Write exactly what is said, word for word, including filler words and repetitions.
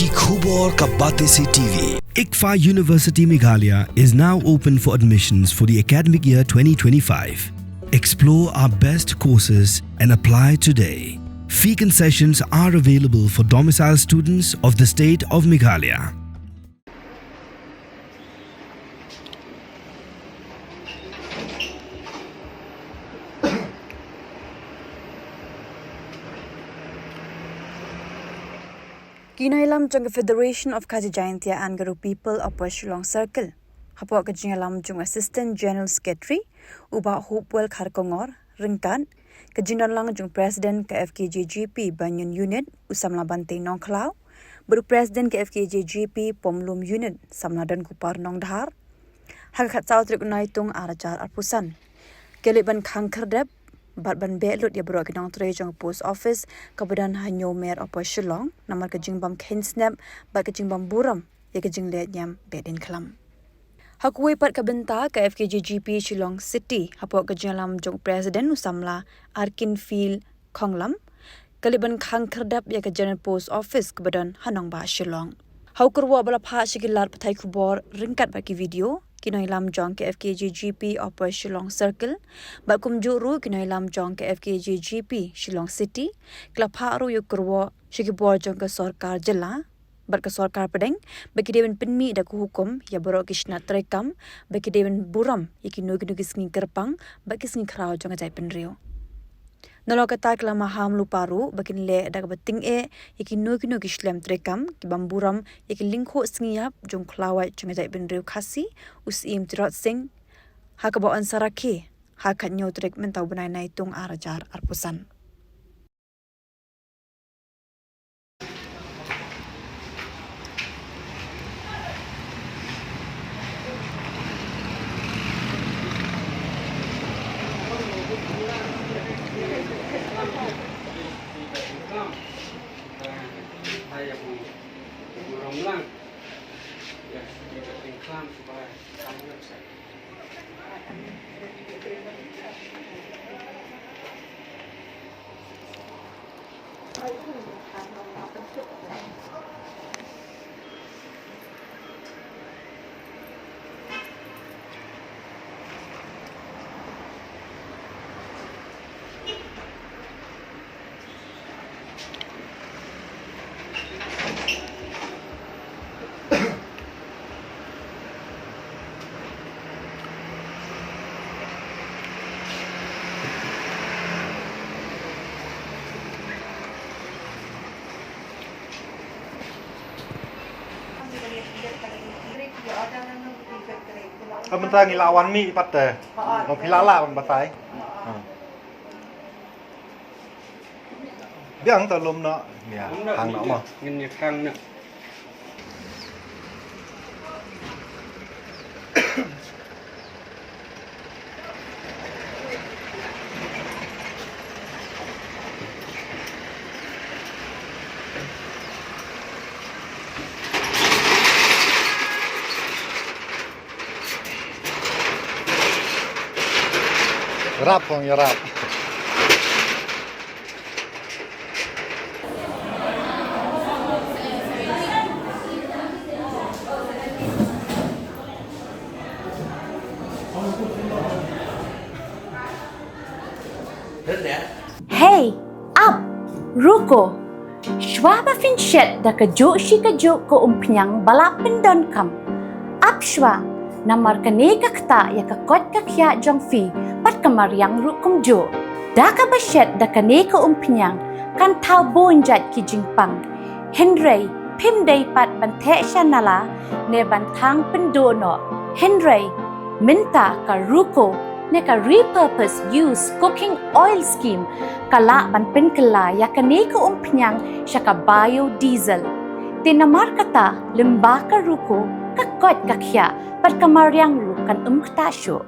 Khubor ka Batesi T V. ICFAI University Meghalaya is now open for admissions for the academic year twenty twenty-five. Explore our best courses and apply today. Fee concessions are available for domicile students of the state of Meghalaya. Ki nongïalam jong ka Federation of Khasi Jaintia and Garo People Upper Shillong Circle, hapoh ka jingïalam jong Assistant General Secretary u Bah Hopewell Kharkongor, ryngkat ka jingdon lang jong President ka F K J G P Banjul Unit u samla Bantei Nongkhlaw, bad u President ka F K J G P Pomlum Unit samla Donkupar Nongdhar, ha ka khatsaw tarik u Naitung ar hajar arphew san, ki la leit ban khang khyrdep bad ban beh lut ïa baroh ki nongtrei jong ka Post Office kaba don ha Hynñiewmer Upper Shillong namar ka jingbym kheiñ snep bad ka jingbym burom ïa ka jingleh niam behdeiñkhlam. Ha kawei pat ka bynta, ka F K J G P Shillong City, hapoh ka jingïalam jong u President u samla Arkinfield Khonglam, ka la leit ban khang khyrdep ïa ka General Post Office kaba don ha nongbah Shillong. Ha u kyrwoh ba la phah sha ki lad pathai khubor ryngkat bad ki video, ki nongïalam jong ka F K J G P Upper Shillong Circle bad kumjuh ruh ki nongïalam jong ka F K J G P Shillong City, ki la phah ruh ïa u kyrwoh sha ki bor jong ka sorkar jylla bad ka sorkar pdeng ba ki dei ban pynmih da ka hukum ïa baroh ki shnat treikam, ba ki dei ban burom ïa kino kino ki sngi kyrpang bad ki sngi khraw jong ka jaitbynriew. Nalor kata, ki la maham lypa ruh ba kin leh da kaba tyngeh ïa kino kino ki shlem treikam ki bym burom ïa ki lyngkhuh sngi ïap jong u khlawait jong ka jaitbynriew Khasi, u Syiem Tirot Sing, ha kaba yn sa rakhe ha ka hynñiew tarik mynta u bnai Naitung ar hajar arphew san. Ka mynta ngi la wan mih pat te. Ong phi la lah ban batai. Ha. Biang ta lum noh. Ïa, hang noh mo. Ngin ïa hang noh. Rap kong, ïa rap. Hey, ap, ruko. Shuwa ba phin shet da kajuh shi kajuh ka umphniang ba la pyndonkam, ap shuwa, namar kane ka ktah ïa ka koit ka khiah jong phi bad ka mariang ruh kumjuh. Da kaba shet da kane ka umphniang kan thaw bun jait ki jingpang. Hynrei phim dei pat ban theh sha nala ne ban thang pynduh noh. Hynrei mynta ka ruko ne ka repurpose use cooking oil scheme ka lah ban pynkylla ïa kane ka umphniang sha ka biodiesel. Te namar kata, lyngba ka ruko, ka koit ka khiah bad ka mariang ruh kan ym ktah shuh.